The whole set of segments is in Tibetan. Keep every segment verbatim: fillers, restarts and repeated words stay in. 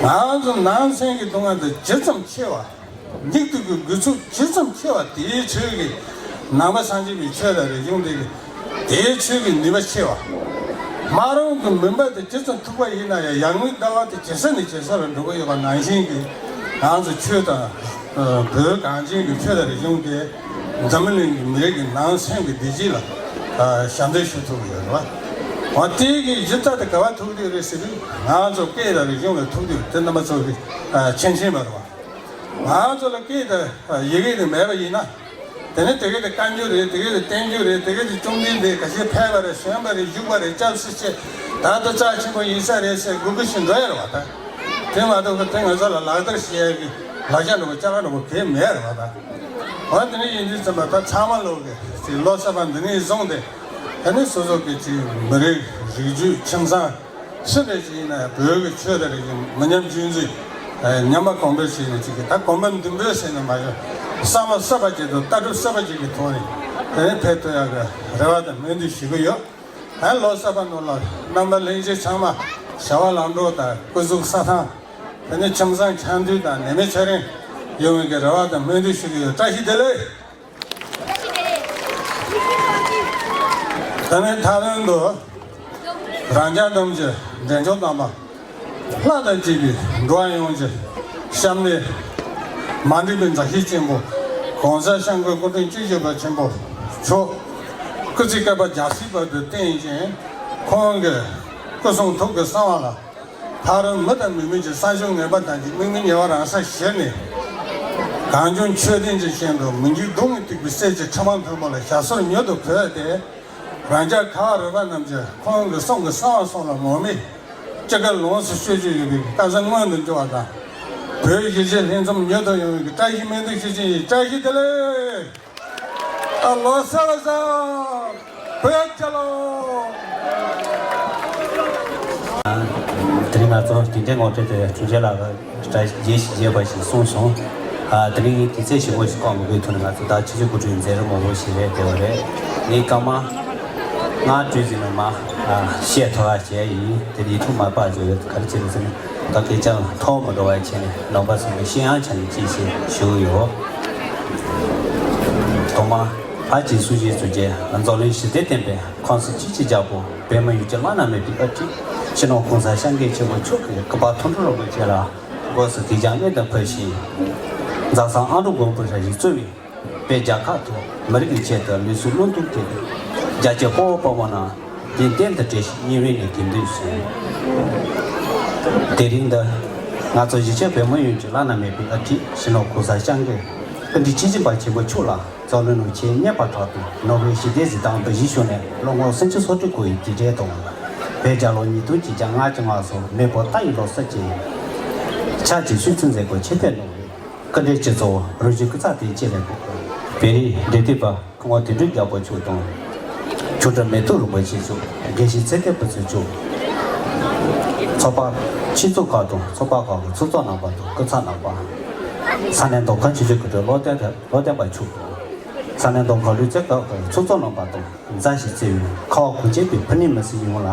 ང་ཚོ་ནང་སེམས་ཀྱི་སྡུག་བསྔལ་དེ་ཇི་ཙམ་ཆེ་བ། སྙིགས་དུས་ཀྱི་རྒུད་ཚོད་ཇི་ཙམ་ཆེ་བ་དེའི་ཚོད་ཀྱི་ནང་པ་སངས་རྒྱས་པའི་ཆོས་དང་རིག་གཞུང་དེ་གི་དེའི་ཆོས་ཀྱི་ནུས་པ་ཆེ་བ། སྨྲ་རུང་གི་མུན་པ་དེ་ཇི་ཙམ་མཐུག་པ་ཡིན་ན་ཡང་ཡར་ངོའི་ཟླ་བ་དེ་ཇེ་ས་ནས་ཇེ་ས་ལ་འགྲོ་གི་ཡོད་པ་ནང་བཞིན་གྱི་ང་ཚོ་ཆོས་དང་། ཨ། བོད་གངས་ཅན་གྱི་ཆོས་དང་རིག་གཞུང་དེ་འཛམ་བུ་གླིང་གི་མི་རིགས་ཀྱི་ནང་སེམས་ཀྱི་བདེ་སྐྱིད་ལ། ཨ། ཞབས་འདེགས་ཞུ་ཐུབ་ཀྱི་ཡོད་རེད་བ། འོ་དེ་གི་གཞི་རྩ་དེ་ག་བ་ཐུག་གི་རེད་ཟེར་དུས་ང་ཚོ་སྐད་དང་རིག་གཞུང་ལ་ཐུག་དུས་དེ་རྣམ་པ་ཚོ་གི། ཨ། མཁྱེན་མཁྱེན་པ་རེད་བ། ང་ཚོ་ལ་སྐད་དང་ཡི་གེ་དེ་མེད་པ་ཡིན་ན། དེ་ནས་དེ་ག་དེ་བཀའ་འགྱུར་རེད། དེ་ག་དེ་བསྟན་འགྱུར་རེད། དེ་ག་དེ་བཅོམ་ལྡན་འདས་ཁ་ཤས་ཕེབས་པ་རེད། བྱོན་པ་རེད། བཞུགས་པ་རེད། སྐྱབས་སུ་མཆི། ད་ལྟ་རྩ་ཆེན་པོ་ཡིན་ས་རེད་ཟེར་སྒུག་སྒུག་བྱས་འགྲོ་ཡ་རེད་བ། ད་དེ་མ་གཏོགས་དེ་ང་ཚོ་ལ་ལག་བསྟར་བྱེད་ཡ་གི་ལག་ཆ་འདྲ་པོ་ལྕགས་འདྲ་པོ་གས་མེད་རེད་བ། ད་འོ་དེ་ནས་ཡིན་དུས་ཙམ་པ་ད་ཚང་མ་ལོག་གི་ཅིག་ལོ་གསར་པ་འདི་ནས་བཟུང་སྟེ་དེ་ནས་སོ་སོ་གི་ཅིག་མི་རིགས་རིགས་རྒྱུད་ཁྱིམ་ཚང་། སུ་རེད་ཅིག་ཡིན་ན་ཡང་བོད་ཀྱི་ཆོས་དང་རིག་གཞུང་མི་ཉམས་རྒྱུན་འཛིན། ཨ། ཉམས་པ་གོང་འཕེལ་བྱས་ནས་ཅིག་གི་ད་གོམ་པ་མདུན་སྤོས་ཟེར་ནས་མ་ཡོང་། བསམ་བློ་གསར་པ་ཅིག་དང་ལྟ་གྲུབ་གསར་པ་ཅིག་གི་ཐོག་ནས་དེ་ནས་ཕེབས་ཐུབ་ཡག་གི་རེ་བ་དང་སྨོན་འདུན་ཞུ་གི་ཡོད། ཨ། ལོ་གསར་པ་ནང་ལ་རྣམ་པ་ལྷན་རྒྱས་ཚང་མ་བྱ་བ་ལམ་འགྲོ་དང་སྐུ་གཟུགས་ས་ཐང་། དེ་ནས་ཁྱིམ་ཚང་འཆམ་མཐུན་དང་ནད་མེད་ཚེ་རིང་ཡོང་བའི་གི་རེ་བ་དང་སྨོན་འདུན་ཞུ་གི་ཡོད། བཀྲ་ཤིས་བདེ་ལེགས། དེ་ནས་མཐའ་དོན་དུ་རང་རྒྱལ་གདུང་བརྒྱུད་འབྲས་ལྗོངས་དམ་པ་ལྷ་དང་བཅས་པའི་འགྲོ་བ་ཡོངས་ཀྱི་སྐྱབས་གནས་མ་འདྲིས་པའི་མཛའ་བཤེས་ཆེན་པོ་ གོང་ས་སྐྱབས་མགོན་སྐུ་ཕྲེང་བཅུ་བཞི་པ་ཆེན་པོ་མཆོག་སྐུ་ཚེ་བསྐལ་པ་རྒྱ་སྲིད་བར་དུ་བརྟན་ཞིང་། ཁོང་གི་སྐུ་གསུང་ཐུགས་ཀྱི་གསང་བ་ལ་ཕ་རོལ་མི་དང་མི་མིན་གྱི་བསམ་བྱུང་ངན་པ་དང་གི་དམིགས་མེད་ཉེ་བར་རང་སར་ཞི་ནས། གངས་ལྗོངས་ཆོས་ལྡན་གྱི་ཞིང་དུ་མི་འཇིགས་སྡུག་བསྔལ་སྡིག་པའི་སེལ་གྱི་ཕྲེང་བ་མཐོན་པོ་ལ་ཞབས་སོར་མྱུར་དུ་བོད་དེ། རང་ཅག་ག་རེ་བ་རྣམས་ཀྱིས་ཁོང་གི་གསུང་གི་གསང་བ་གསུང་ལ་ངོམས་ནས། ཅི་དགར་ལོངས་སུ་སྤྱོད་རྒྱུ་ཡོད་པའི་བཀའ་སྩལ་མངོན་དུ་འགྱུར་བ་དང་། བོད་གཞིས་བྱེས་ལྷན་འཛོམས་མྱུར་དུ་ཡོང་བའི་བཀྲ་ཤིས་སྨོན་འདུན་ཞུ་རྒྱུ་ཡིན། བཀྲ་ཤིས་བདེ་ལེགས། ཨ་ལོ་གསར་བཟང་། བོད་རྒྱལ་ལོ། དེ་རིང་ང་ཚོ་དེ་འདྲའི་ངོ་སྤྲོད་དེ་ཐུགས་རྗེ་ལགས་ཀྱིས་བཀྲ་ཤིས་བརྗེད་བཞིན་བརྗེད་པ་ཞིག་གསུངས་སོང་། ཨ་དེ་རིང་དུས་ཚོད་ཞིབ་པོ་ཞིག་བཀག་མི་དགོས་ཐུག་ནས། ང་ཚོ་ཟླ་ཆུ་ཚོད་དགུ་ཁྲིའི་མཛད་རིམ་མང་པོ་ཞིག་རེད། དེ་བ་རེད། ངས་སྐར་མ་ལྔ་བགྲོས་ཟིན་ནས་མ་ཨ་བཤད་ཐུབ་པ་བྱས་ཡིན། དེ་ཡིག་ཐོག་མ་པར་བཟོས་ཡོད། ག་རེ་བྱས་ནས་ཟེར་ན། ད་སྐད་ཆ་ཐོག་མ་འགྲོ་བ་བྱས་ནས་རྣམ་པ་ཚོ་ལ་ཤེས་ཡོན་ཆ་ནས་ཅིག་ཞིག་ཞུ་གི་ཡོད། ཐོག་མར་ཕར་གྱི་གསུང་བཤད་ཚུལ་གྱི་རྫོགས་གླིང་ཞི་བདེ་བསྟན་པའི་ཁང་གསར་སྤྱི་ཆིངས་རྒྱལ་པོ་བོད་མི་ཡུལ་གྱི་བླ་ན་མེད་པའི་ཨ་ཏི་སྤྱི་ནོར་གོང་ས་སྐྱབས་མགོན་ཆེན་པོ་མཆོག་གི་སྐུ་པར་མཐོང་གྲོལ་རིན་པོ་ཆེ་ལ་སྒོ་གསུམ་གུས་ཕྱག་སྔོན་དུ་ཕུལ་ཞིང་། མཛའ་བརྩེའི་ཨ་འབྲུག་མགོན་པོ་ཞལ་བཞུགས་གཙོས་པའི་བོད་རྒྱལ་ཁབ་དང་མི་རིགས་ཀྱི་ཆེད་དུ་ལུས་སྲོག་བློས་གཏོང་བྱས་ཏེ། རྒྱལ་གཅེས་དཔའ་བོ་དཔའ་མོ་རྣམས་དེང་གཏན་དུ་བགྲེས་ཤིང་ཉི་འོད་ནས་དགེ་འདུན་ཞིང་། དེ་རིང་འདི་ང་ཚོ་གཞིས་བྱེས་བོད་མི་ཡོངས་ཀྱི་བླ་ན་མེད་པའི་ཨ་ཏི་སྤྱི་ནོར་གོང་ས་སྐྱབས་མགོན་སྐུ་ཕྲེང་བཅུ་བཞི་པ་ཆེན་པོ་མཆོག་ལ་རྫོགས་གླིང་ནང་ཆེད་གཉེར་པར་གྲགས་ཏེ། ནོ་བྷེལ་ཞི་བདེའི་གཟེངས་རྟགས་འབུལ་བཞེས་ཞུས་ནས་ལོ་ངོ་སུམ་ཅུ་སོ་དྲུག་འཁོར་བའི་དུས་དྲན་དང་། བོད་རྒྱལ་ལོ་ཉིས་སྟོང་གཅིག་བརྒྱ་ལྔ་བཅུ་ང་གསུམ་མེ་ཕོ་རྟ་ཡི་ལོ་གསར་གྱི་ཆར་གྱི་ཆུ་ཚོད་མཛད་སྒོ་ཆེད་ཕེབས་གནང་བའི་སྐུ་མགྲོན་སྤྱི་ཚོགས། རུ་བཞི་སྐུ་ཚབ་དང་བཅས་པའི་སྐུ། བོད་རིགས་འབྲེལ་མཐུད་པ་སྐུ་ངོ་དོན་གྲུབ་རྒྱལ་པོ་མཆོག་དང་། ཆོས་གྲགས་མེ་ཏོག་རིན་པོ་ཆེ་མཆོག་དགེ་བཤེས་ཚེ་བརྟན་ཕུན་ཚོགས་མཆོག་ཚོགས་པ་ཆོས་ཚོགས་ཁག་དང་ཚོགས་པ་ཁག་གི་ཚོགས་གཙོ་རྣམ་པ་དང་སྐུ་ཚབ་རྣམ་པ། ས་གནས་མདོ་ཁམས་ཆུ་བཞི་སྒང་དྲུག་ལོ་བསྟན་ལོ་བསྟན་པ་མཆོག་དང་། ས་གནས་མདོ་ཁམས་ལུས་རྩལ་ཁང་གི་ཚོགས་གཙོ་རྣམ་པ་དང་མཛའ་བཤེས་བརྩེ་བའི་ཁ་བ་གངས་ཅན་པའི་བོད་ནང་མི་སེར་ཡོངས་ལ་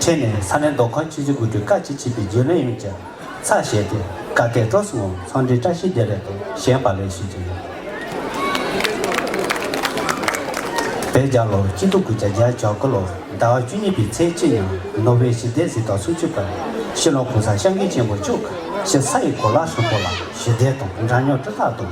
ཕྲན་ནས་ས་གནས་མདོ་ཁམས་ཆུ་བཞི་སྒང་དྲུག་བཀའ་དྲིན་ཆེ་བའི་རྒྱུན་ལས་ཡོངས་ཀྱི་ཚབ་བྱས་ཏེ། བཀའ་དྲིན་སྤྲོ་གསུམ་འཚམས་འདྲི་བཀྲ་ཤིས་བདེ་ལེགས་དང་བྱོན་པ་ལེགས་ཞུ་རྒྱུ་ཡིན། བོད་རྒྱལ་ལོ་གཅིག་སྟོང་དགུ་བརྒྱ་བརྒྱད་ཅུ་གྱ་དགུ་ལོ་ཟླ་བ་བཅུ་གཉིས་པའི་ཚེས་གཅིག་ཉིན་ནོ་བྷེལ་ཞི་བདེའི་གཟེངས་རྟགས་སྲུང་སྐྱོབ་པ་སྤྱི་ནོར་གོང་ས་སྐྱབས་མགོན་ཆེན་པོ་མཆོག་གིས་ཕྱི་ས་ཡི་གོ་ལ་ཧྲིལ་པོ་ལ་ཞི་བདེ་དང་འདྲ་མཉམ་སྲུང་སྐྱོབ་དང་།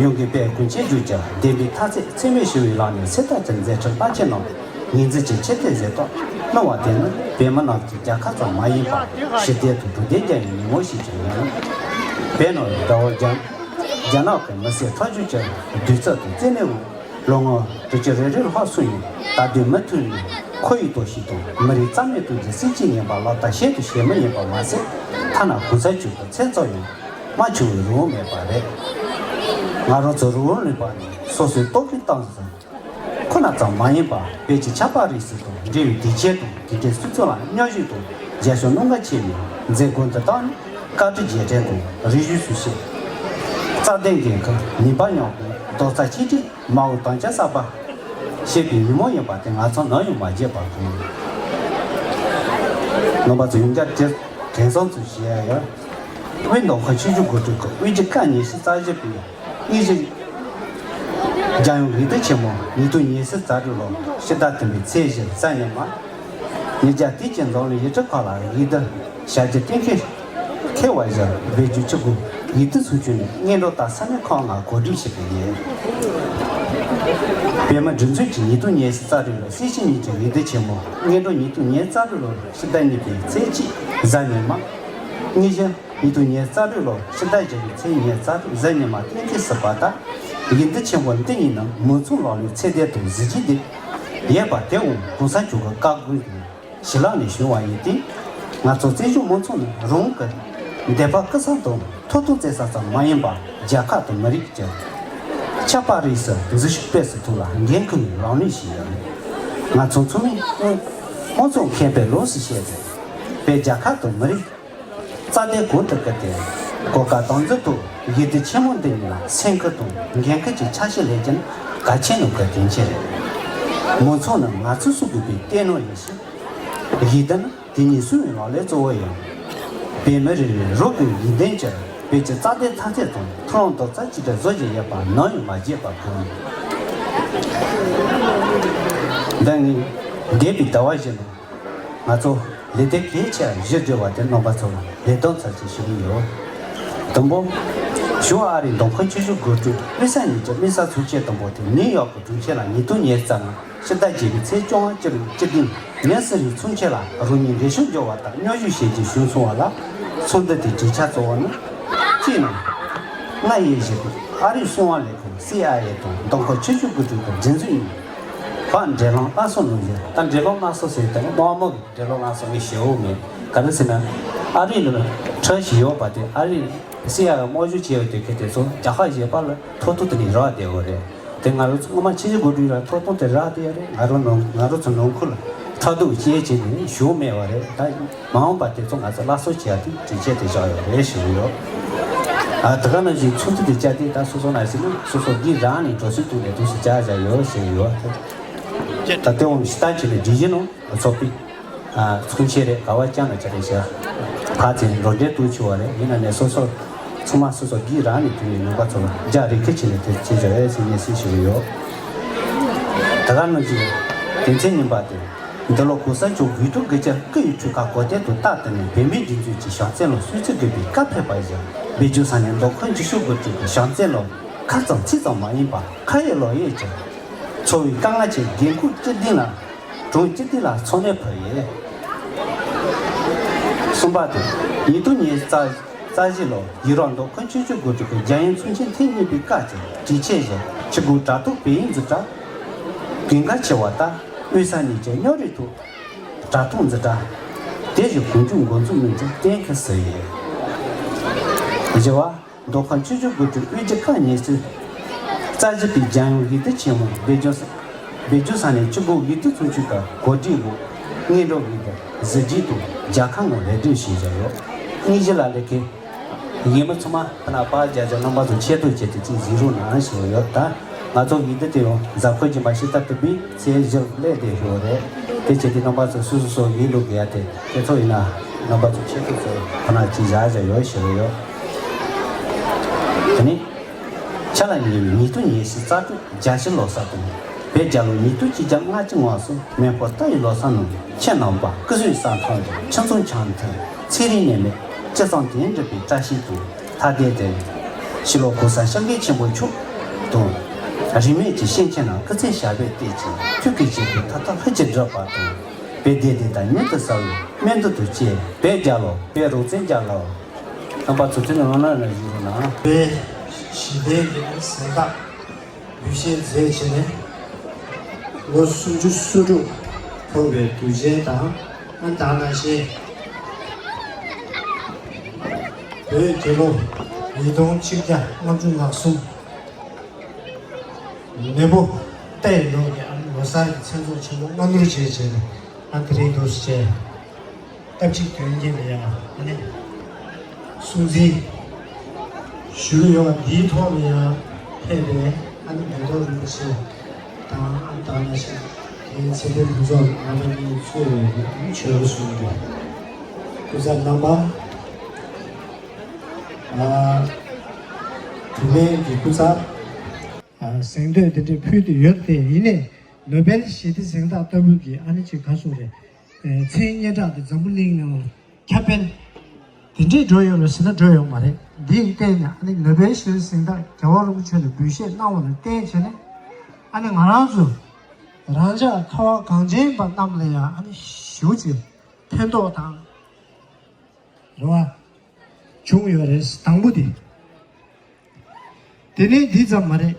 ཡོངས་ཀྱི་བོད་གངས་ཅན་ལྗོངས་ཀྱི་བདེན་པའི་མཐའ་ཚད་འཚེ་མེད་ཞི་བའི་ལམ་ནས་གསལ་བཏབ་ཀྱི་མཛད་འཕྲིན་རླབས་ཆེན་གནང་བའི་ངོས་འཛིན་གྱི་ཆེ་མཐོང་གཟེངས་རྟགས་གནང་བ་དེ་ནི་བོད་མི་རྣམས་ཀྱི་རྒྱལ་ཁ་ཙམ་མ་ཡིན་པར་ཞི་བདེ་དང་གྲོང་སྡེ་རྒྱལ་བའི་ཉིན་མོ་ཞིག་ཀྱང་ཡིན། བོད་ནང་དགྲ་བོ་རྒྱ་རྒྱ་ནག་གི་མི་སེར་ཁྲག་སྦྱོར་གྱི་གདུག་རྩུབ་དང་བཙན་གནོན་འོག་ལོ་ངོ་དྲུག་ཅུ་རེ་རེར་ལྷག་སོང་ཡང་། ད་དུང་མུ་མཐུད་ནས་ཁོར་ཡུག་གཏོར་བཤིག་དང་མི་རིགས་རྩ་མེད་གཏོང་རྒྱུའི་སྲིད་བྱུས་ངན་པ་ལག་བསྟར་བྱེད་དང་བྱེད་མུས་ཡིན་པ་མ་ཟད། ཐ་ན་གོང་ས་མཆོག་གི་མཚན་ཙམ་ཡང་མ་བྱུང་བའི་རང་དབང་མེད་པ་རེད། ང་རང་ཚོ་རང་དབང་ལུང་པ་ནས་སོ་སོའི་ལྟོ་གོས་གཏམ་གསུམ་ཁོ་ན་ཙམ་མ་ཡིན་པར། བོད་ཀྱི་ཆབ་དཔལ་རིག་གཞུང་དང་འབྲེལ་བའི་དུས་ཆེན་དང་དེ་འབྲེལ་སྲིད་ཚོགས་ལ་མཉམ་ཞུགས་དང་རྒྱབ་སྐྱོར་གནང་གལ་ཆེ་བའི་མཛད་སྒོ་འདི་དག་ནི་བཀའ་དྲིན་རྗེས་དྲན་དང་རིག་གཞུང་སྲུང་བྱེད། རྩ་དོན་འགན་འཁུར་ནུས་པ་མཉམ་སྤུངས་རྡོག་རྩ་གཅིག་སྒྲིལ། མ་འོངས་དམ་བཅའ་གསར་པ་བཞེས་པའི་ཉིན་མོ་ཡིན་པ་དེ་ང་ཚོ་ནམ་ཡང་མ་བརྗེད་པར་དགོས། རྣམ་པ་ཚོ་ཡང་བསྐྱར་དྲན་གསོ་ཚུལ་བྱེད་ཡ་ཡོད། དབུས་མདོ་ཁམས་ཆུ་བཞི་སྒང་དྲུག་གི་དབུས་རྒྱུད་བཀའ་ཉི་ཤུ་རྩ་བཞི་པའི་དབུས་གཞི་རྒྱལ་ཡོངས་དབྱིན་ལྡན་ཆེན་མོ་ཉིས་སྟོང་ཉི་ཤུ་རྩ་དྲུག་ལོ་ཕྱི་ཟླ་བདུན་པའི་ཚེས་བཞི་གཟའ་ཉི་མ། ཉིས་བརྒྱ་དེ་གའི་འཛམ་གླིང་ཡུལ་གྲུ་ཁག་ལ་དབྱིན་ལྡན་ཞབས་ཕྱི་གཏན་འཁེལ་འཁེལ་བ་བཞིན། བོད་བརྒྱུད་ཆུ་བཞི་དབྱིན་ལྡན་ཚོགས་ཆུང་ནས་སྔོན་འགྲོ་དང་ས་གནས་ཁག་ལྔ་གོ་སྒྲིག་བྱས་པ་ཡིན། བོད་མིའི་སྒྲིག་འཛུགས་ཀྱིས་ཉིས་སྟོང་ཉི་ཤུ་རྩ་དྲུག་ལོའི་སྲིད་སྤྱི་གཉིས་ཀྱི་དབྱིན་ལྡན་ཆེན་མོ་སྔོན་འགྲོ་ཉིས་སྟོང་ཉི་ཤུ་རྩ་དྲུག་ལོ་ཕྱི་ཟླ་གཉིས་པའི་ཚེས་གཅིག་གཟའ་ཉི་མ། དངོས་གཞི་ཉིས་སྟོང་ཉི་ཤུ་རྩ་དྲུག་ལོ་ཕྱི་ཟླ་བཞི་པའི་ཚེས་ཉི་ཤུ་རྩ་དྲུག་གཟའ་ཉི་མ་གཏན་འཁེལ་ཟིན་པ་ལྟར། དབྱིན་ལྡན་ཆེན་མོ་འདི་ཉིད་ནི་མང་ཚོགས་ལག་ལེན་ཚད་ལྡན་དང་གཟི་བརྗིད་ལྡན་ཡོད་པ་དེའང་གོང་ས་མཆོག་གི་བཀའ་དགོངས་དང་བྱིན་རླབས་ནས་བྱུང་བ་ཡིན་ཏེ། ང་ཚོ་བཙན་བྱོལ་མང་ཚོགས་ནི་རང་གི་འདོད་པ་ཀུན་བཟང་དང་ཐོབ་ཐང་བཙལ་ས་ཙམ་མ་ཡིན་པར། རྒྱལ་ཁབ་དང་མི་རིགས་ཀྱི་ཆབ་དཔལ་རིག་གཞུང་འཛིན་སྐྱོང་སྤེལ་གསུམ་ཐོག་ལ་འགན་འཁུར་བའི་ལག་ལེན་ཞིག་ཡིན། ང་ཚོ་ཚང་མས་དབུ་མཛད་མཁན་པོས་ལོགས་སུ་བཤད་པའི་བོད་རྒྱལ་ཁབ་དང་མི་རིགས་རྩ་དོན་གོང་དུ་བཀུར་ཏེ། གོ་སྐབས་དམ་འཛིན་ཐོག་དབྱིན་ལྡན་ཆེན་མོ་འདི་ཉིད་ལ་སེམས་ཁུར་དང་འགན་འཁུར་གྱི་ཆ་ཤས་ལེན་རྒྱུ་ནི་གལ་ཆེན་ནོ་གི་དོན་ཆེན་རེད། མང་ཚོགས་ནི་ང་ཚོས་གསོ་དགོས་པའི་གཏེར་ནོར་ཡིན་ཞིང་། དབྱིན་ལྡན་ནི་དེ་ཉིད་སྲུང་བའི་ལག་ལེན་གཙོ་བོ་ཡིན། བོད་མི་རེ་རེའི་རང་གི་ཡོན་ཏན་གྱིས་བོད་ཀྱི་རྩ་དོན་མཐའ་ཚད་དང་ཐུབ་ལམ་རྡོག་རྩ་གཅིག་སྒྲིལ་བཟོ་བཞིན་ཡོད་པ་ནམ་ཡང་མ་བརྗེད་པར་དགོས། འདི་ནི་འདས་པའི་ཟླ་བ་བཞི་ནང་ང་ཚོ་ལས་དོན་གལ་ཆེ་བ་བཞི་བསྒྲུབས་པ་དེ་རྣམ་པ་ཚོར་ལེགས་དོན་ཚར་གཅིག་ཞུ་གི་ཡོད། དང་པོ། ཞུ་བ། ཨ་རིའི་མདོ་ཁམས་ཆུ་བཞི་སྒང་དྲུག་དབུས་ས་གཉིས་ཀྱི་དམིགས་བསལ་ཚོགས་ཆེན་དང་པོ་དེ་ནིའུ་ཡོག་གི་གྲོང་ཁྱེར་ལ་ཉིས་སྟོང་ཉེར་གཅིག་ཕྱི་ཟླ་བརྒྱད་པའི་ཚེས་བཅོ་ལྔ་སྤྱི་ལོ་བཅུ་བདུན་ཉིན་གསེར་གྱི་ཚོགས་ཆེན་ལ་རང་ཉིད་འགན་སྲུང་སྦྱོར་བ་དང་སྙན་ཞུ་ཞལ་གྱིས་ཞུ་སོང་བ་ལ། ཚོགས་འདུ་དེའི་གྲོས་འཆར་གཙོ་བོ་ནི། གཅིག་ནི། སྔར་ཡོད་བཞིན་དུ་ཨ་རིའི་གསང་བ་ལས་ཁུངས་སི་ཨའི་ཨེ་དང་མདོ་ཁམས་ཆུ་བཞི་སྒང་དྲུག་གི་སྒྲིག་འཛུགས་གཉིས་བར་འབྲེལ་ལམ་སླར་གསོ་གནང་རྒྱུ། ད་འབྲེལ་ལམ་སླར་གསོ་ཟེར་དེ་ནི་དམག་མི་གི་འབྲེལ་ལམ་སླར་གསོ་ངས་ཞུ་འོས་མེད། ག་རེ་ཟེར་ན། ཨ་རི་ལ་ཁྲལ་ཞིག་ཡོད་པ་དེ་ཨ་རི་སི་ཨའི་ཨེ་དམག་ཞབས་བྱས་པ་དེ་ག་དེ་ཚོ་རྒྱ་གར་གཞན་པ་ལ་ཐོབ་ཐང་དེ་ནས་རག་བསྡད་ཡོད་རེད། དེ་ང་རང་ཚོ་སྔོན་མ་ཆུ་བཞི་སྒང་དྲུག་ལ་ཐོབ་ཐང་དེ་རག་བསྡད་ཡོད་རེད། ང་རང་ནང་ང་རང་ཚོ་ནང་ཁུལ་ལ་ཕྲག་དོག་བྱས་བྱས་ནས་ཞུ་མེད་པ་རེད། ད་མ་འོངས་པ་དེ་ཚོ་ང་ཚོ་སླར་གསོ་བྱེད་ཡ་དེ་གྲོས་ཆོད་དེ་བཞག་ཡོད་རེད་ཞུ་གི་ཡོད། ཨ་དེ་ག་ནང་བཞིན་ཚོགས་འདུ་དེ་བཅར་དུས་ད་སོ་སོ་ནང་བཞིན་ནི་སོ་སོ་སྒེར་རང་ནས་འགྲོ་སོང་བཏོན་ནས་དུས་སུ་བཅར་བཞག་ཡོད་ཞུ་གི་ཡོད། ད་ལྟ་འོང་ཞིག་ད་ཅི་ནས་སྒྲིག་གཞི་ནང་ཚོགས་པའི་ཨ་ཚོགས་ཆེན་རེད། ག་བ་ཅང་ན་ཅི་རེད་ཤག་ཕ་ཚན་འགྲོ་འདྲེན་གཏོང་ཆོག་བ་རེད། ཡིན་ན་ནས་སོ་སོ་ཚང་མ་སོ་སོ་སྒེར་རང་ནས་དུས་ནས་ནང་པ་ཚོ་ལ་རྒྱ་རི་ཁི་ཆེ་ནས་དེ་བྱེད་ཆོག་ཨེ་ཟེར་ངས་སྲིད་ཞུ་གི་ཡོད། ད་ག་ནང་བཞིན་དོན་ཚན་གཉིས་པ་དེ། འདི་ལོ་གོང་ས་མཆོག་དགུང་སྟོང་དགུ་བརྒྱ་སྐུ་ཡི་འཁྲུངས་སྐར་གོ་སྟོན་དུ་རྟག་ཏུ་ནས་བོད་མིའི་སྒྲིག་འཛུགས་ཀྱི་བྱང་བཙན་ལོ་གསོལ་ཚིགས་དགོས་པའི་བཀའ་ཕེབས་པ་བཞིན་བོད་ལྗོངས་ས་གནས་མདོ་ཁམས་ཆུ་བཞི་སྒང་དྲུག་གི་བྱང་བཙན་ལོ་ཁ་ཙམ་ཚིག་ཙམ་མ་ཡིན་པར་ཁ་ཡོད་ལག་ཡོད་ཀྱི་འཚོ་བའི་དཀའ་ངལ་ཆེ་རྒན་འཁོགས་སྤྱི་བདུན་ལ་གྲོང་སྤྱི་བདུན་ལ་འཚོ་གནས་ཕུལ་ཡོད། གསུམ་པ་དེ། ཉིས་སྟོང་ཉེར་གཅིག་རྩ་བཞི་ལོ་ཡུ་རོབ་མདོ་ཁམས་ཆུ་བཞི་སྒང་དྲུག་གི་རྒྱལ་ཡོངས་ཚོགས་ཆེན་ཐེངས་གཉིས་པའི་སྐབས་ཀྱི་གྲོས་ཆོད་བཞིན་ཆུ་འགོའི་དྲ་ཐོག་བོད་ཡིག་འཛིན་གྲྭ་གོང་འགལ་ཆེ་བ་ལྟར་དབུས་ས་གཉིས་ཀྱི་མཉམ་རུབ་ཐོག་དྲ་ཐོག་འཛིན་གྲྭ་དེ་བཞིན་གོང་བརྗོད་འགོ་འཛུགས་གནང་རྒྱུ་གཏན་འཁེལ་ཟིན་ཡོད། བཞི་པ། མདོ་ཁམས་ཆུ་བཞི་སྒང་དྲུག་དབུས་རྒྱུད་ཁག་གཉིས་སུ་རྩ་བཞི་པའི་རྒྱལ་ཡོངས་དབྱུག་ལྡེ་ཆེན་མོ་བོད་ལྗོངས་ས་བོད་ལྗོངས་ས་གནས་ཆུ་འགོའི་དབྱུག་ལྡེ་ཚོགས་ཆུང་དང་གོ་སྒྲིག་འོག་སྔོན་འགྲོ་དབྱུག་ལྡེ་གཟི་བརྗིད་དང་རྒྱལ་ཁ་ངང་ལེགས་གྲུབ་ཞུས་བཞག་ཡོད། དངོས་གཞི་ལ་ལས་ཀའི་ཡིན་མི་ཚང་མ་ཕ་ན་པ་རྒྱ་ཆེ་རྣམ་པ་ཚོ་ཆེད་དུ་བྱས་ཏེ་ཅིག་གཟིགས་རོགས་གནང་ཞུས་ཡོད། ད་ང་ཚོ་དབྱུག་ལྡེ་དེ་ཡང་གཟའ་འཁོར་རྗེས་མ་ཤི་སྟབས་བདེ་བའི་ཚེས་བཞིར་སླེབས་བསྡད་ཡོད་རེད། དེ་བྱས་ཏེ་རྣམ་པ་ཚོ་སོ་སོ་སོ་ཡིན་ལུགས་ཡ་དེ་དེ་ཚོ་ཡིན་ན་རྣམ་པ་ཚོ་ཆེད་དུ་ཚོ་ཁོ་ན་ཅིག་བཞག་བཞག་ཡོད་ཞུ་གི་ཡོད། དེ་ནས་ཆ་ལ་ཉེ་བའི་ཉིས་སྟོང་ཉེར་བཞི་རྩ་དྲུག་རྒྱལ་སྤྱི་ལོ་གསར་དང་བོད་རྒྱལ་ལོ་ཉིས་སྟོང་གཅིག་བརྒྱ་ལྔ་བཅུ་ང་གསུམ་མེ་ཕོ་རྟ་ཡི་ལོ་གསར་ནང་ཁྱེད་རྣམ་པ་སྐུ་གཟུགས་བཟང་ཐང་དང་ཁྱིམ་ཚང་འཆམ་མཐུན་ཚེ་རིང་ནད་མེད་སྤྱི་བཏང་དོན་འགྲུབ་པའི་བཀྲ་ཤིས་དང་ཐ་དད་དེ་ཕྱི་ལོ་གོང་ས་སྐྱབས་མགོན་ཆེན་པོ་མཆོག་དང་རིས་མེད་ཀྱི་སྐྱེས་ཆེན་རྣམས་སྐུ་ཚེ་ཞབས་པད་བརྟན་ཅིང་ཐུགས་ཀྱི་བཞེད་དོན་མཐའ་དག་ལྷུན་གྱིས་འགྲུབ་པ་དང་བོད་བདེ་ལྡན་དང་མྱུར་དུ་གསལ་བའི་སྨོན་འདུན་དང་བཅས་བོད་རྒྱལ་ལོ། བོད་རང་བཙན་རྒྱལ་ལོ། རྣམ་པ་ཚོ་དེ་ནས་ངོ་ནས་ལ་བཞུགས་རོགས་གནང་། བོད་ཞི་བདེ་གི་གཟེངས་རྟགས་འབུལ་བཞེས་མཛད་བྱས་ནས་ལོ་སུམ་ཅུ་སོ་དྲུག་ཐོག་པའི་དུས་ཆེན་དང་། ཨ་ད་ནང་བཞིན་བོད་རྒྱལ་ལོ་ཉིས་སྟོང་གཅིག་བརྒྱ་ལྔ་བཅུ་ང་གསུམ་མེ་ཕོ་རྟའི་ལོ་གི་ཨ་ནི་ལོ་གསར་གྱི་མཚན་ཚོགས་ཆེན་མོ་སྔ་སྣུར་བྱས་བྱས་ནས་ཨ་དེ་རིང་འདུག་སེ་བྱས། སྐབས་གཅིག་དོན་གཉིས་ལ་ཡང་ཨ་ནི་སྲུང་བརྩི་ཞུ་གི་ཡོད་པ་འདིའི་ཐོག་ལ་ཡང་ཕེབས་པའི་ཨ་ནི་མེ་ཏོག་རིན་པོ་ཆེ་དང་ཨ་ནི་ད་ནང་བཞིན་དེའི་ཚེ་འདས་ཕུན་ཚོགས་རྣམ་པ་གཉིས་གཙོས་པའི་ཆོས་རོགས་ཞུ་གི་ཡོད། སྐུ་ཚབ་རྣམ་པ། ཨ་བུད་མེད་ཀྱི་སྐུ་ཚབ། ཨ་གཟེངས་བསྟོད་དེ་འདྲ་ཕུལ་དུ་ཡོད་དེ། ཡིན་ནའི་ནོ་བེལ་ཞི་བདེ་གཟེངས་རྟགས་ལྟ་བུ་གི་ཨ་ནི་ཅིག་ག་སོང་རེད། ཨེ་མཚན་སྙན་གྲགས་དེ་འཛམ་བུ་གླིང་ནང་ཁྱབ་སྤེལ་དེ་འདྲས་འགྲོ་ཡོད་རེད་ཟེར་ན་འགྲོ་ཡོད་མ་རེད། འདིའི་སྟེང་ནས་ཨ་ནི་ནོ་བེལ་ཞི་བདེ་གཟེངས་རྟགས་རྒྱལ་བ་རིན་པོ་ཆེ་ལ་འབུལ་བཞེས་གནང་བ་ལ་བརྟེན་བྱས་ནས་ཨ་ནི་ང་རང་ཚོ་རང་ཅག་ཁ་བ་གངས་ཅན་པ་རྣམས་ལ་ཡང་ཨ་ནི་ཞེ་པོ་ཅིག་ཕན་ཐོགས་དང་རེ་བ་བྱུང་ཡོད་རེད། དང་པོ་དེ། དེ་ནས་འདི་ཙམ་མ་རེད།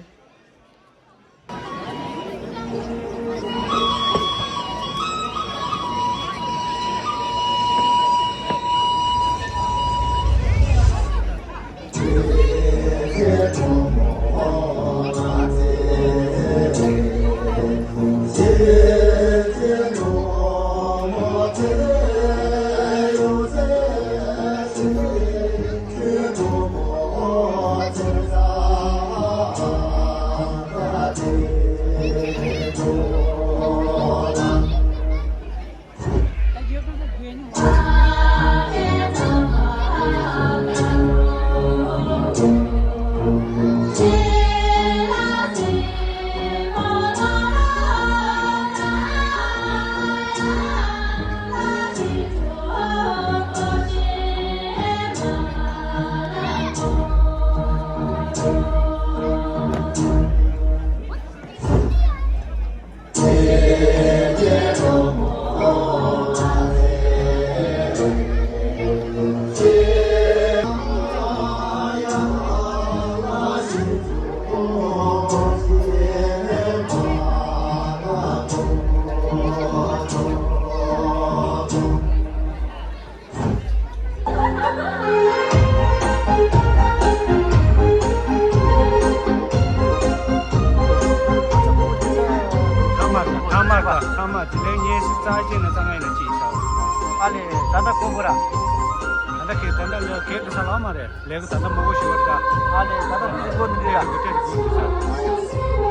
རྩ་ཅན་ནི་རྩ་ང་ཡིན་ན་ཅི་ཡིན་ཤག་ཨ་ལེ། ད་ལྟ་དཀོན་པོ་ར། ད་ལྟ་ཁེ་ད་ལྟ་ལོ་ཁེ་དུ་ས་ལ་མ་རེད། ལས་ཀ་ད་ལྟ་མང་པོ་ཞིག་ཡོད་རེད་ད། ཨ་ལེ། ད་ལྟ་དེ་དགོས་འདི་རེད་ཡ། དེ་དགོས་འདི་ས།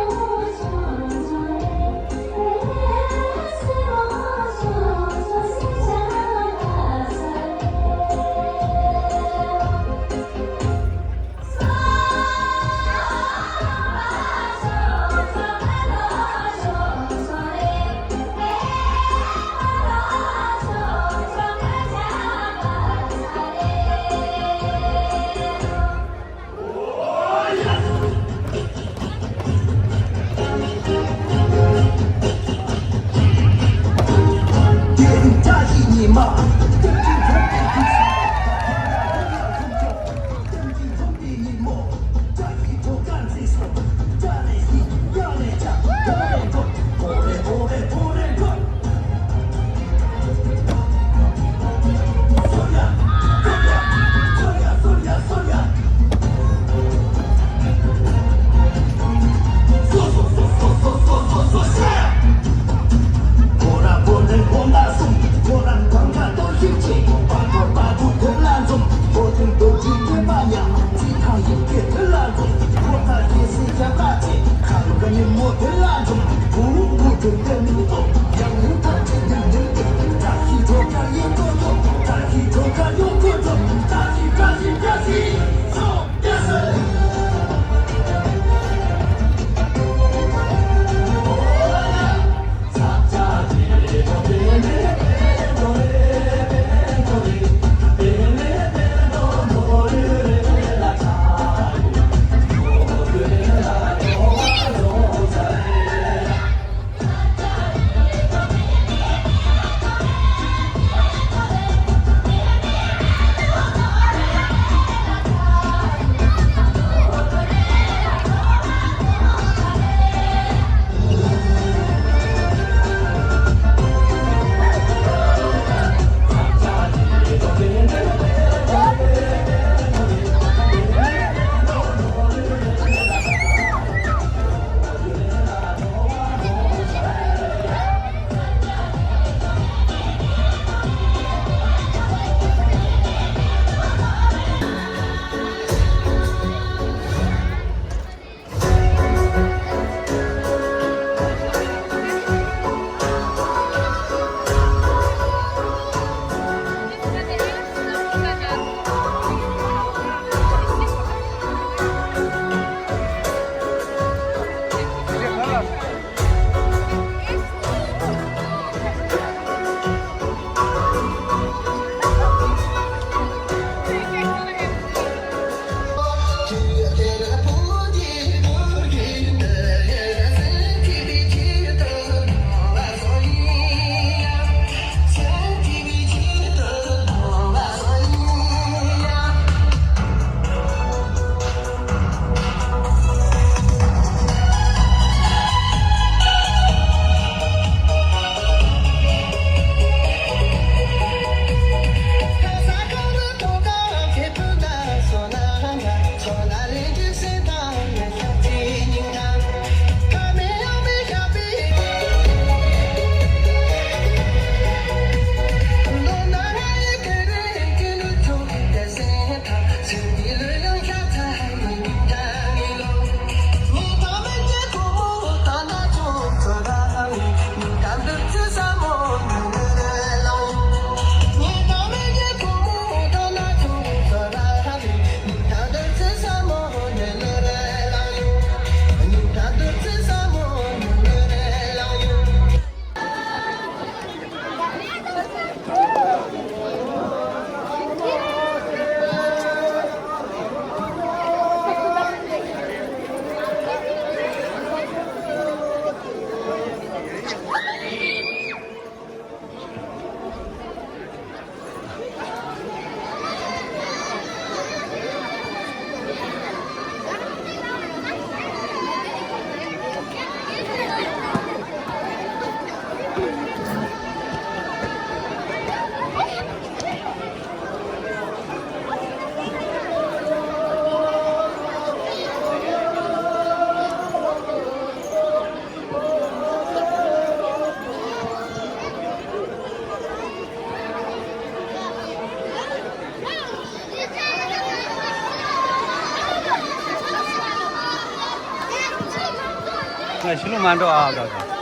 ང་ཕྱི་ལོགས་མ་འགྲོ་ཨ་ད་ད།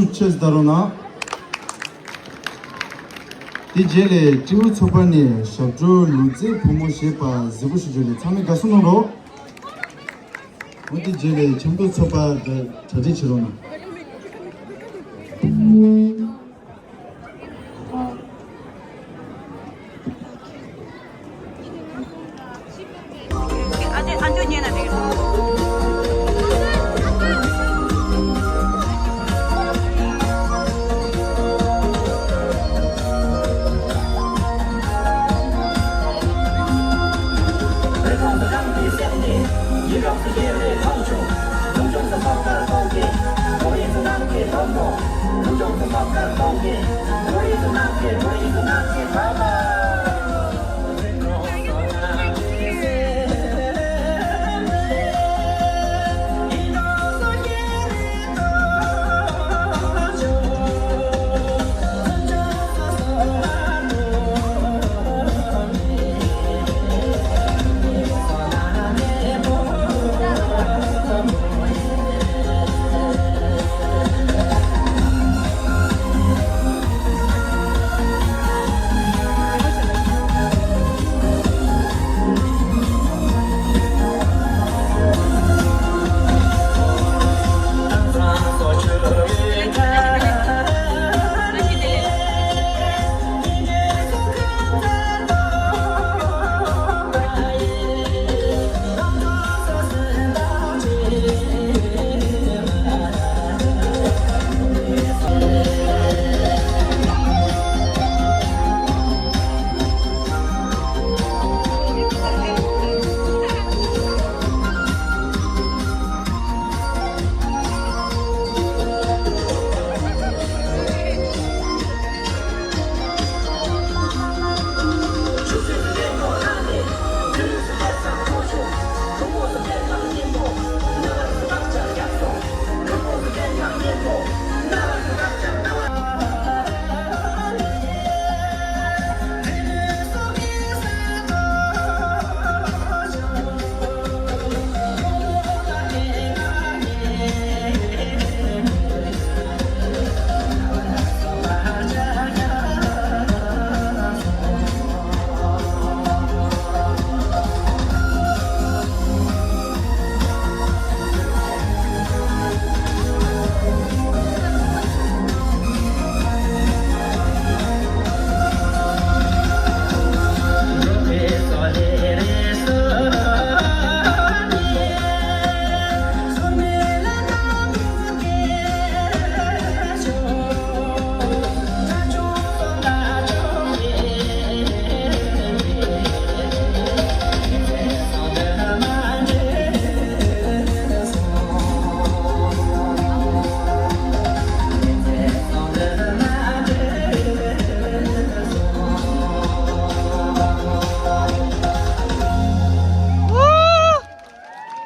ཆུ་ཆེ་ཟླ་རོ་ན། དེ་རྗེས་ལས་སྤྲེའུ་ཚོགས་པ་ནས་ཞབས་བྲོ་ལུས་རྩལ་ཕོ་མོ་ཞེས་པ་གཟིགས་པོ་ཞུ་རྒྱུ་ལས་ཚང་མས་དགའ་བསུ་གནང་རོགས། འོ་དེ་རྗེས་ལས་ཆབ་མདོ་ཚོགས་པ་དང་གྲ་སྒྲིག་བྱེད་རོགས་གནང་།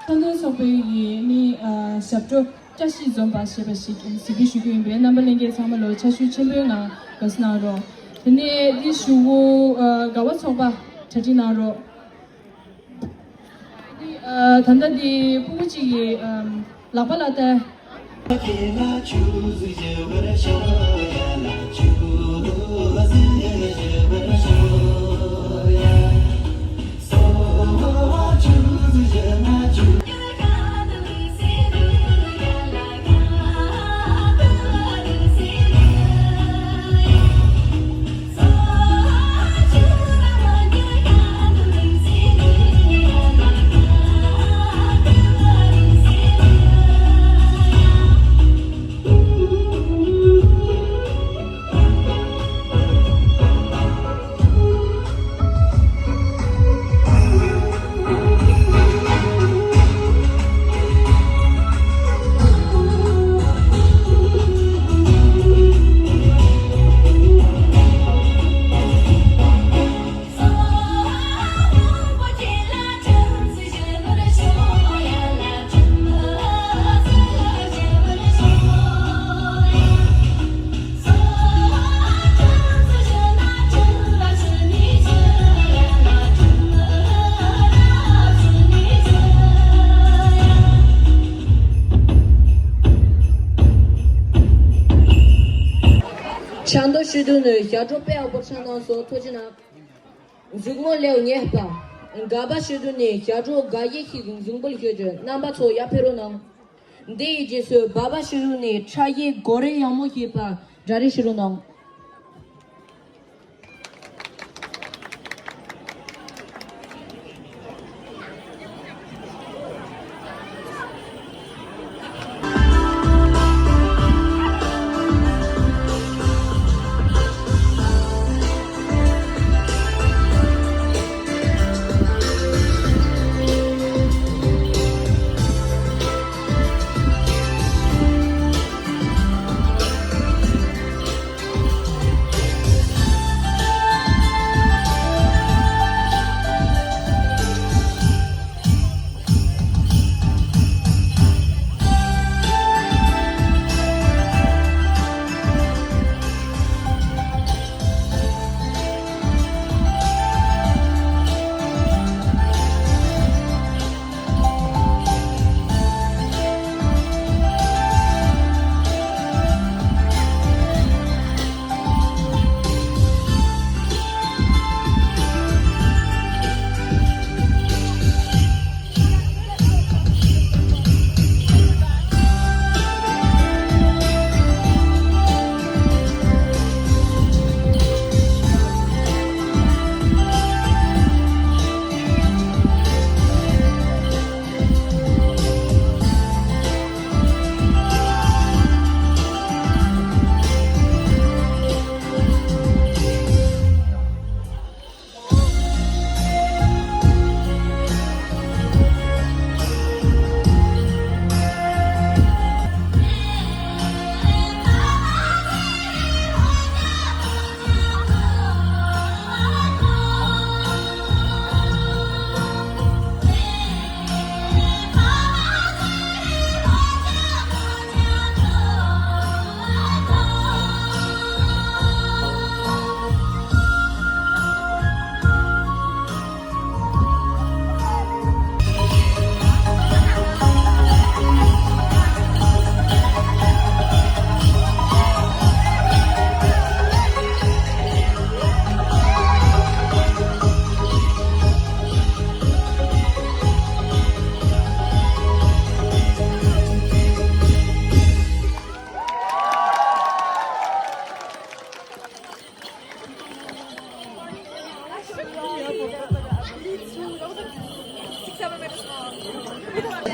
ཁ་འདོན་ཚོགས་པའི་ཡིན་ནི་ཨ་ཞབས་བྲོ་བཀྲ་ཤིས་འཛོམས་པ་ཞེས་པ་ཞིག་གཟིགས་འབུལ་ཞུ་རྒྱུ་ཡིན་པས། རྣམ་པ་ལྷན་རྒྱས་ཚང་མ་ལོ་ཕྱག་ཞུ་ཆེན་པོའི་ངང་དགའ་བསུ་གནང་རོགས། དེ་ནས་འདི་ཞུ་བོ་ཨ་དགའ་བ་ཚོགས་པ་གྲ་སྒྲིག་གནང་རོགས། འདི་ཨ་ད་ལྟ་འདི་ཕྲུ་གུ་གཅིག་གིས་ཨམ་ལག་པ་ལ་བལྟས། ཆང་མདོག་ཞུ་དུ་ནི་ཞག་གྲོགས་དཔེ་ཡག་པོ་ཆང་གནང་སོང་། ཐུགས་རྗེ་གནང་། གཟིགས་མོ་ལེའུ་གཉིས་པ། དགའ་བ་ཞུ་དུ་ནི་ཞག་གྲོགས་དགའ་ཡིད་ཞིག་གཟིགས་འབུལ་ཞུ་རྒྱུ། རྣམ་པ་ཚོ་ཡར་ཕེབས་རོགས་གནང་། འདི་ཡི་རྗེས་སུ་སྦ་བ་ཞུ་དུ་ནི་ཕྲ་ཡིག་གོ་རེ་ཡག་མོ་ཞེས་པ་གྲ་སྒྲིག་ཞུ་རོགས་གནང་།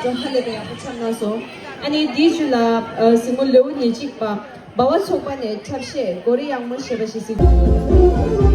ཧ་ལས་པའི་ཡག་པོ་འཁྲབ་གནང་སོང་། ཨ་ནི་དེའི་རྗེས་ལ་ཨ་གཟིགས་མོ་ལེའུ་ཉེར་གཅིག་པ། འབའ་བ་ཚོགས་པ་ནས་འཁྲབ་གཞས་གོ་རེ་ཡག་མོ་ཞེས་པ་ཞིག་གཟིགས།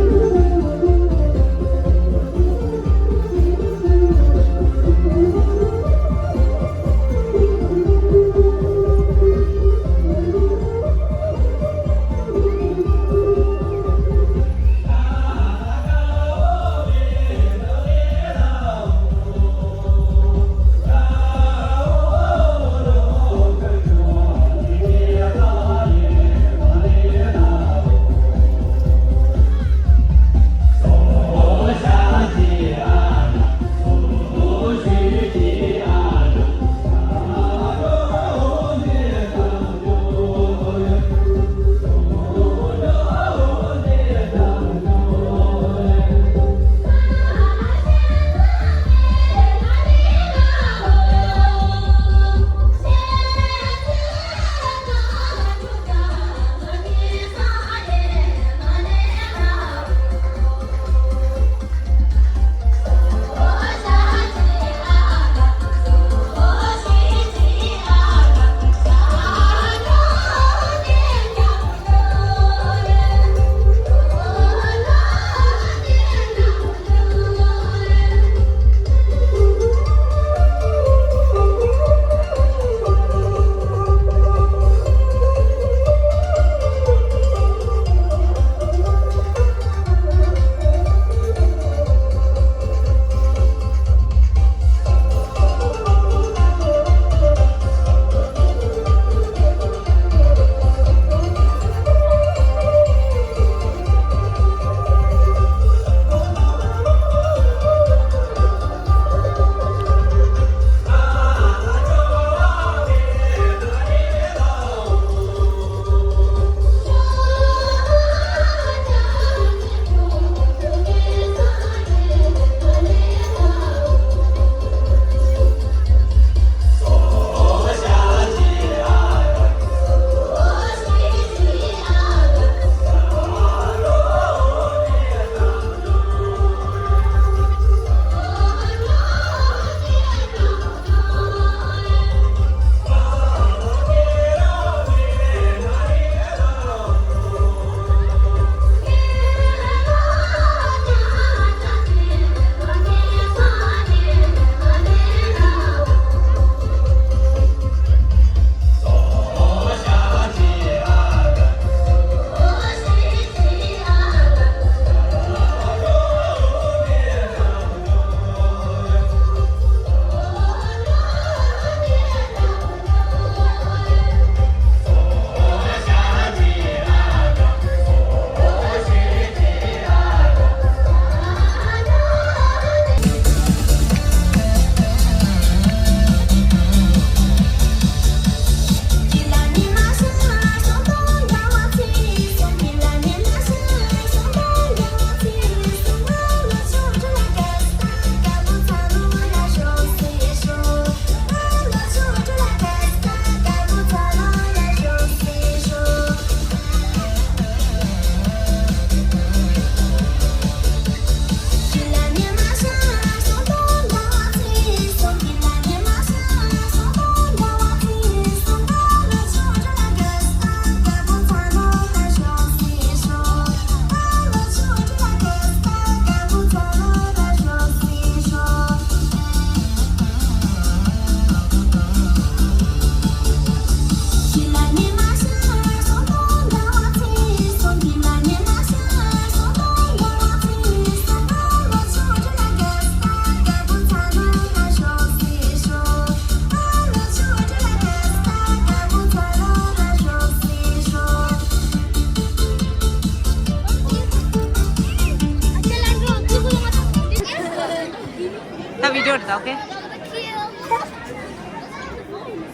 ད་བི་ཌིའོ་རེད་ད། ཨོ་ཁེ།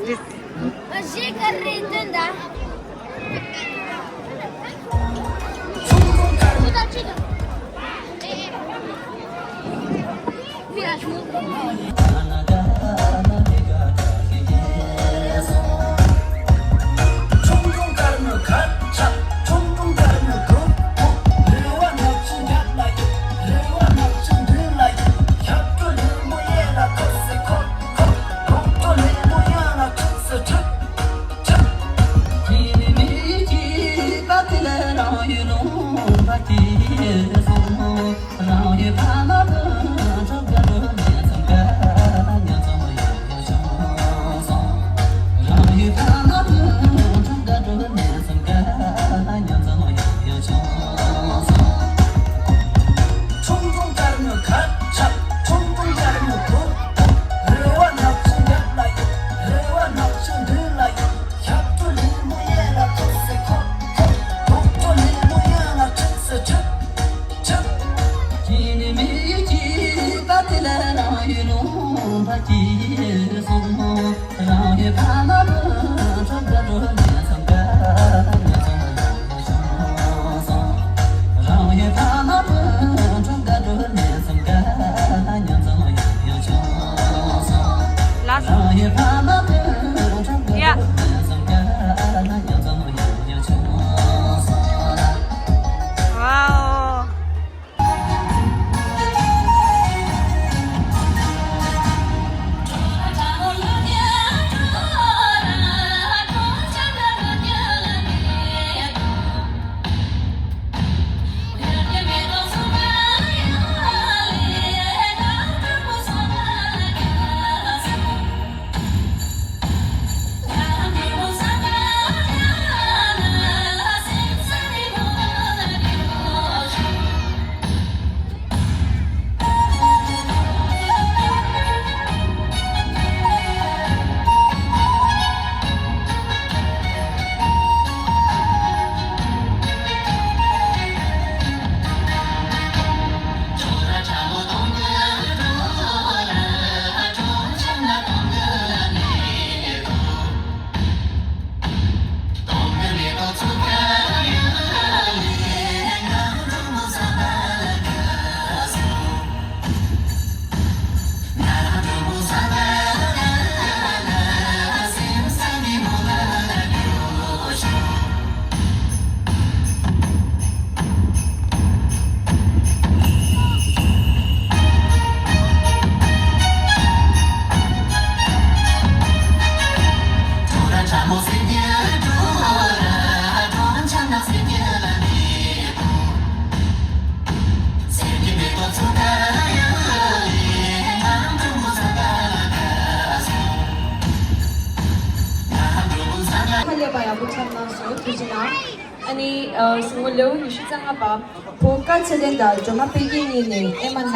གཞས་ག་རེ་འདོན་ད། Last. Yeah. Wow. ཁ་ལས་པ་ཡག་པོ་འཁྲབ་གནང་སོང་། ཐུགས་རྗེ་གནང་། ཨ་ནི་ཨ་གཟིགས་མོ་ལེའུ་ཉི་ཤུ་རྩ་ལྔ་པ། བོད་སྐད་ཚད་ལྡན་དང་སྒྲོལ་མ་དཔལ་སྐྱིད་གཉིས་ནས་ཨེ་མ་ན།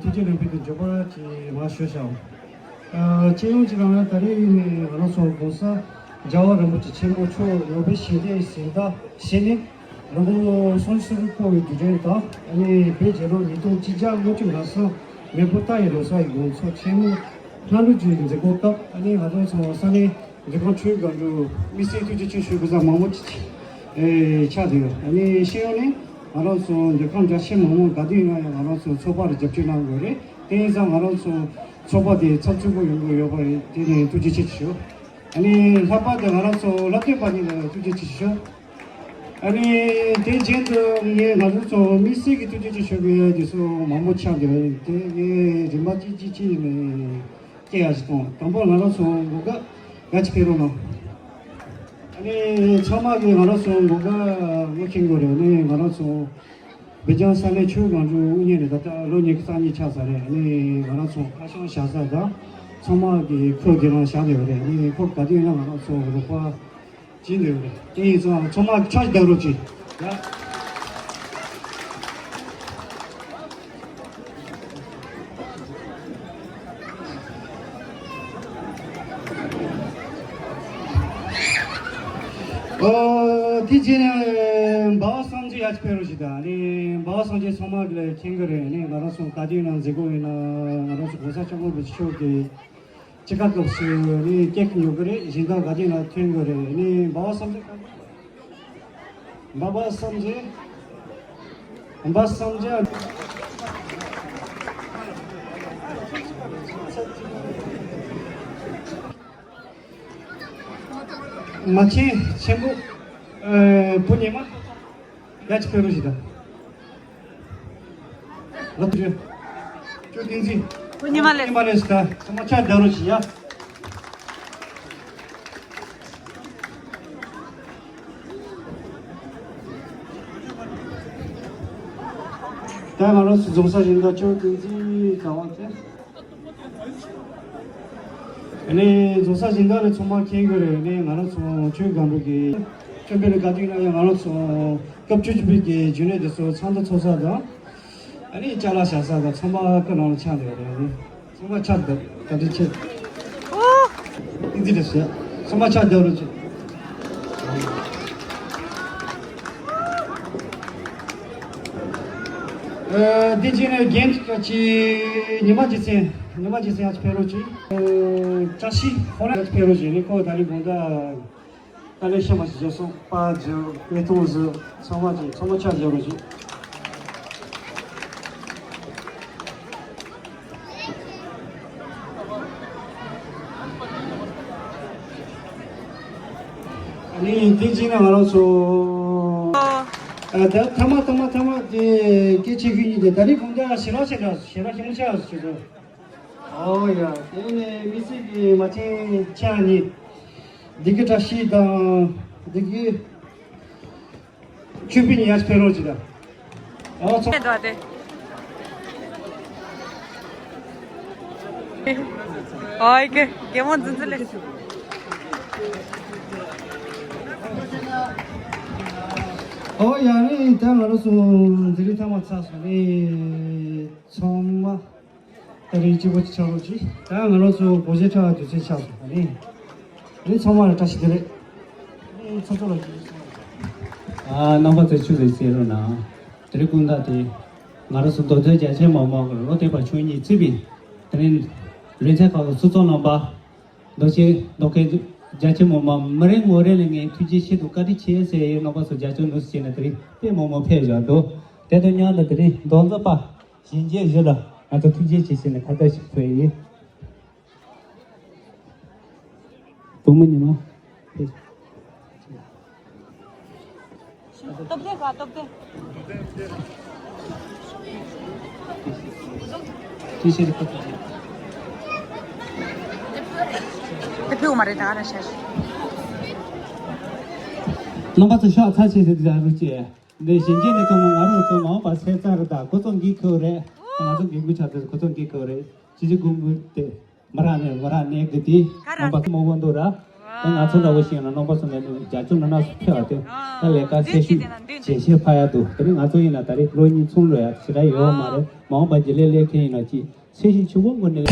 ཐུགས་རྗེ་ལེགས་འབུལ་དུ་འཇུག་པ་ཅིག་མར་ཞུ་བྱའོ། ཨ། སྤྱི་ཡོངས་ཀྱི་ནང་ན་ད་རེས་ནས་ང་རང་ཚོ་༸གོང་ས་༸རྒྱལ་བ་རིན་པོ་ཆེ་ཆེན་པོ་མཆོག་ནོ་བེལ་ཞི་བདེའི་གཟེངས་རྟགས་བཞེས་ནས་ལོ་ངོ་སུམ་ཅུ་སོ་དགུ་འཁོར་བའི་དུས་དྲན་དང་། ཨ་ནི་བོད་རྒྱལ་ལོ་ཉིས་སྟོང་གཅིག་བརྒྱ་ལྔ་བཅུ་ང་གསུམ་མེས་པོ་རྟ་ཡི་ལོ་གསར་གྱི་དགོང་ཚོགས་ཆེན་མོ་སྔ་དྲོ་གཅིག་མཛད་སྒོ་སྐབས། ཨ་ནི་ང་རང་ཚོ་ས་གནས་མདོ་ཁམས་ཆུ་བཞི་སྒང་དྲུག་དམིགས་བསལ་ཐུགས་རྗེ་ཆེ་ཞུ་དགོས་ས་མང་པོ་ཅིག་ཨེ་ཆགས་བསྡད་ཡོད། ཨ་ནི་ཤེས་ཡོན་ནི་ང་རང་ཚོ་མདོ་ཁམས་རྒྱ་ཆེ་མང་མང་ག་དུས་ཡིན་ན་ཡང་ང་རང་ཚོ་ཚོགས་པར་རྒྱབ་སྐྱོར་གནང་དགོས་རེད། དེ་ཡིན་ཙང་ང་རང་ཚོ་ཚོགས་པ་དེ་ཚགས་ཚུད་པོ་ཡོང་དགོས་ཡོད་པ་རེད། དེ་ནས་ཐུགས་རྗེ་ཆེ་ཞུ། ཨ་ནི་ལྷག་པར་དུ་ང་རང་ཚོ་བླ་བསྟན་པ་གཉིས་ལ་ཐུགས་རྗེ་ཆེ་ཞུ། ཨ་ནི་དེ་རྗེས་དུ་ངས་ང་རང་ཚོ་དམིགས་བསལ་གྱི་ཐུགས་རྗེ་ཆེ་ཞུ་དགོས་ཡ་དེ་ཚོ་མང་པོ་ཆགས་བསྡད་ཡོད། དེ་ངས་རིམ་པ་གཅིག་གཅིག་གཅིག་ནས་སྐྱེ་ཡ་ཞིག་དང་། དང་པོ་ང་རང་ཚོ་མགོ་སྐོར་ག་ཅི་ཕེབས་རོགས་གནང་། ཨ་ནི་ཚང་མ་གིས་ང་རང་ཚོ་མགོ་སྐོར་ངོ་མཁྱེན་དགོས་རེད། ཨ་ནི་ང་རང་ཚོ་བོད་ལྗོངས་ས་གནས་ཆུ་བཞི་སྒང་དྲུག་དབུ་བརྙེས་ནས་ད་ལྟ་ལོ་ཉི་ཤུ་རྩ་གཉིས་ཆགས་ཚར་རེད། ཨ་ནི་ང་རང་ཚོ་ཁ་བྱང་བཞག་ས་དང་ཚང་མ་གིས་ཁོ་དེ་རང་བཞག་བསྡད་ཡོད་རེད། ཨ་ནི་ཁོ་ག་དུས་ཡིན་ན་ང་རང་ཚོ་རོགས་པ་བྱེད་བསྡད་ཡོད་རེད། དེ་ཡིན་ཙང་ཚང་མ་ཕྱག་བརྡབ་རོགས་གྱིས། ཡ། ཨོ། དེ་རྗེས་ནས་འབའ་བ་སངས་རྒྱས་ཡར་ཅིག་ཕེབས་རོགས་གྱིས་དང་། ཨ་ནི་འབའ་བ་སངས་རྒྱས་ཚང་མ་གིས་མཁྱེན་གྱི་རེད། ཨ་ནི་ང་རང་ཚོ་ག་དུས་ཡིན་ན་མཛད་སྒོ་ཡིན་ན་ང་རང་ཚོ་༸གོང་ས་༸སྐྱབས་མགོན་རིན་པོ་ཆེ་མཆོག་གི་ཕྱི་ཁ་སྐབས་སུ་ནི་སྐྱེ་ཁུ་ཉོ་གི་རེད། སྦྱིན་བདག་ག་དུས་ན་ཐོན་གི་རེད། ནི་འབའ་བ་སངས་རྒྱས་ག་འབའ་བ་སངས་རྒྱས། འབའ་སངས་རྒྱས། མ་ཆེན་ཆེན་པོ། ཨ། བུ་ཉི་མ། ཡ་ཅི་ཕེ་རུ་ཞིག་དང་། ལ་ཏུ། ཅོ་ཏིང་ཙི། བུ་ཉི་མ་ལེ། ཉི་མ་ལེ་ཞིག་དང་། ཚང་མ་ཕྱག་བརྡབ་རོགས་ཞིག་ཡ། ད་ང་རང་ཚོ་རྫོང་གསར་གཞན་དག་ཅོ་ཏིང་ཙི་ག་བ་དེ། ཨ་ནི་རྫོང་གསར་སྦྱིན་བདག་ནི་ཚང་མ་མཁྱེན་གྱི་རེད། ཨ་ནི་ང་རང་ཚོ་ཆོས་སྒང་དྲུག་གི་ཆོས་འཕེལ་ལ་བཀའ་དྲིན་གནང་ཡ། ང་རང་ཚོ་སྐབས་བཅུ་གཅིག་པའི་གི་རྒྱུན་ལས་དེ་ཚོ་ཚང་དུ་ཚོགས་ས་དང་། ཨ་ནི་ཅ་ལག་བཞག་ས་དང་ཚང་མ་ཁོ་རང་ལ་ཆགས་བསྡད་ཡོད་རེད། ཨ་ནི་ཚང་མ་ཆགས་བསྡད་བཀའ་དྲིན་ཆེ། ཨོ། ཏིག་ཙི་རེད་ཟེར། ཚང་མ་ཆགས་བསྡད་རོགས་བྱེད། ཨ། དེ་རྗེས་ནས་རྒན་གྱི་ཉི་མ་རྗེ་བཙན། ཉི་མ་རྗེ་བཙན་ཡར་ཕེབས་རོགས་གྱིས། ཨ། བཀྲ་ཤིས་ཧོར་ཡར་ཕེབས་རོགས་གྱིས། ཨ་ནི་ཁོ་ད་རིང་དགོང་དག་ད་ལས་ཤེས་མ་ཞིག་བརྗེད་སོང་། པར་བརྗེ་དཔེ་སྟོང་བཟོས། ཚང་མ་བརྗེ། ཚང་མ་ཆ་བརྗེ་རོགས་གྱིས། ཨ་ནི་དེ་རྗེས་ནས་ང་རང་ཚོ། ཨ། ད་ཐ་མ་ཐ་མ་ཐ་མ་དེ་སྐད་ཆ་ཁྱོད་གཉིས་དེ་ད་རིང་དགོང་དག་ཞེ་དྲག་ཞེ་དྲག་ཞེ་དྲག་ཞེ་དྲག་ཞེ་དྲག་ཞེ་དྲག་ཨོ་ཡ། དེ་ནས་མི་སེར་གྱི་མ་བྱན་ཆ་གཉིས། བདེ་སྐྱིད་བཀྲ་ཤིས་དང་བདེ་སྐྱིད་ཆོས་འཕེལ་གཉིས་ཡར་ཕེབས་རོགས་གྱིས་ད། ཨོ་ཚོ། ཨེ་འདུག་སྟེ། ཨོ་ཡ་གེ་གེ་མོ་འཛིན་འཛིན་ལེ། ཨོ་ཡ། ནི་ད་ང་རང་ཚོ་འཛིན་རིམ་ཐ་མ་ཚར་སོང་ནི་ཚང་མ། ད་རེས་གཅིག་པོ་ཆགས་རོགས་གྱིས། ད་ང་རང་ཚོ་སྒོར་གཞས་འཁྲབ་པའི་དུས་ཚོད་ཆགས་སོང་། ཨ་ནི། ཨ་ནི་ཚང་མ་ལ་བཀྲ་ཤིས་བདེ་ལེགས། ཨ་ནི་ཚོགས་གཙོ་ལགས་ཀྱིས། ཨ། རྣམ་པ་ཚོས་ཆུ་ཚོད་གསན་རོགས་གནང་། དེ་རིང་དགོང་དག་དེ་ང་རང་ཚོ་མདོ་སྟོད་རྒྱ་ཆེ་མི་མང་གི་བློ་གཏད་པ་ཆོས་ཉིད་གཙོས་པའི་དེ་རིང་ལེ་ཚན་ཁག་གི་ཚོགས་གཙོ་རྣམ་པ། མདོ་ཆེ་མདོ་ཁའི་རྒྱ་ཆེ་མི་མང་མི་རེ་ངོ་རེ་ལ་ངས་ཐུགས་རྗེ་ཆེ་དང་བཀའ་དྲིན་ཆེ་ཟེར་ཡས། རྣམ་པ་ཚོ་རྒྱབ་སྐྱོར་གནང་ཟེར་ནས་དེ་རིང་དཔེ་མང་པོ་ཕེབས་བཞག་འདུག་དེ་དང་མཉམ་དུ་དེ་རིང་མདོ་འཛིན་པ་གཞིས་བྱེས་བཞི་ལ་ང་ཚོ་ཐུགས་རྗེ་ཆེ་ཟེར་ནས་ཁ་བཏགས་ཤིག་ཕུལ་ཡིན། བུ་མོ་ཉི་མ། སྟོབས་ལྡན་ག་སྟོབས་ལྡན། དེ་ཕུལ་མ་རེད་ད་ར་ཤ། རྣམ་པ་ཚོ་ཤག་ཚ་ཆེ་ཟེར་དུ་ཡག་རུ་སྐྱེ། འདི་གཞིས་བྱེས་ནས་ཐོན་ནས་ང་རང་ཚོ་མ་འོངས་པ་སེམས་ཚ་རུ་དང་ཁོ་ཚོ་འགན་ཁུར་རེད། ང་ཚོ་འགན་ཁུར་ཆགས་ཚེ་ཁོ་ཚོ་འགན་ཁུར་རེད། ཅི་ཅི་གུང་གུང་དེ། མི་རག་ནས་མི་རག་ནས་གི་དེ་རྣམ་པ་ཚོ་མང་པོ་འདུག་ར། དེ་ང་ཚོ་འདྲ་བོ་ཞིག་ཡིན་ན་རྣམ་པ་ཚོ་ནས་རྒྱ་ཆུ་ནང་ན་སུ་ཕེབས་པ་དེ་ད་ལས་ཀ་ཚད་ཤུགས་ཇེ་ཆེར་འཕར་ཡ་འདུག་དེ་ནི་ང་ཚོ་ཡིན་ན་ད་རེས་ལོ་གཉིས་ཚུན་ལོ་ཡ་ཞེ་དྲག་ཡོད་མ་རེད། མ་འོངས་པ་རྗེས་ལས་ལས་མཁན་ཡིན་ན་ཅི་ཚད་ཤུགས་ཆེ་བོ་ངོ་ནས།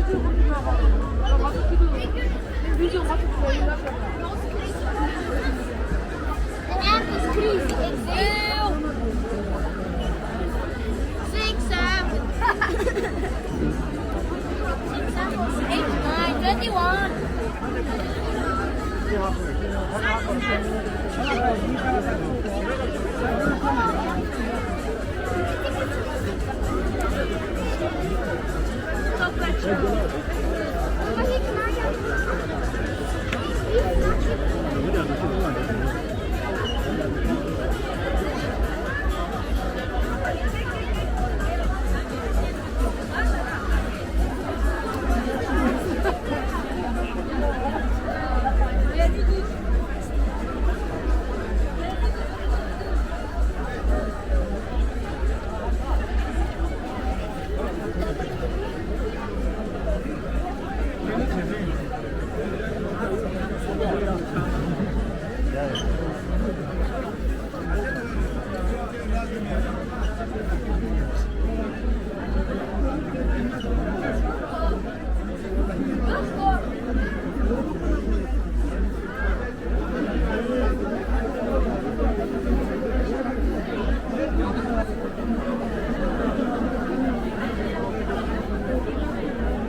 The app is crazy. It's six, seven. Six, seven, eight, nine, twenty-one.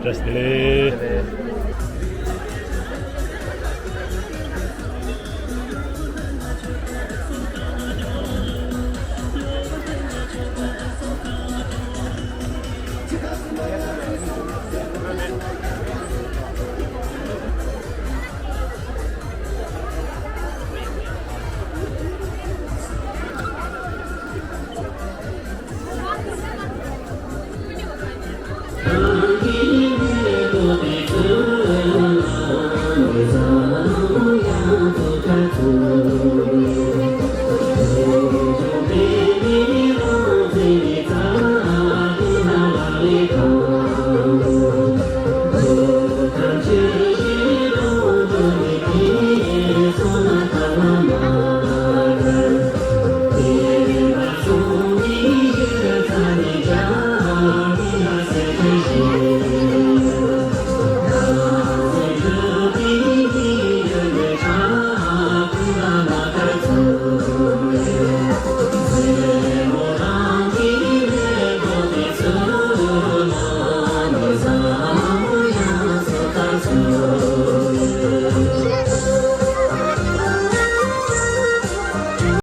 བཀྲ་ཤིས་བདེ་ལེགས།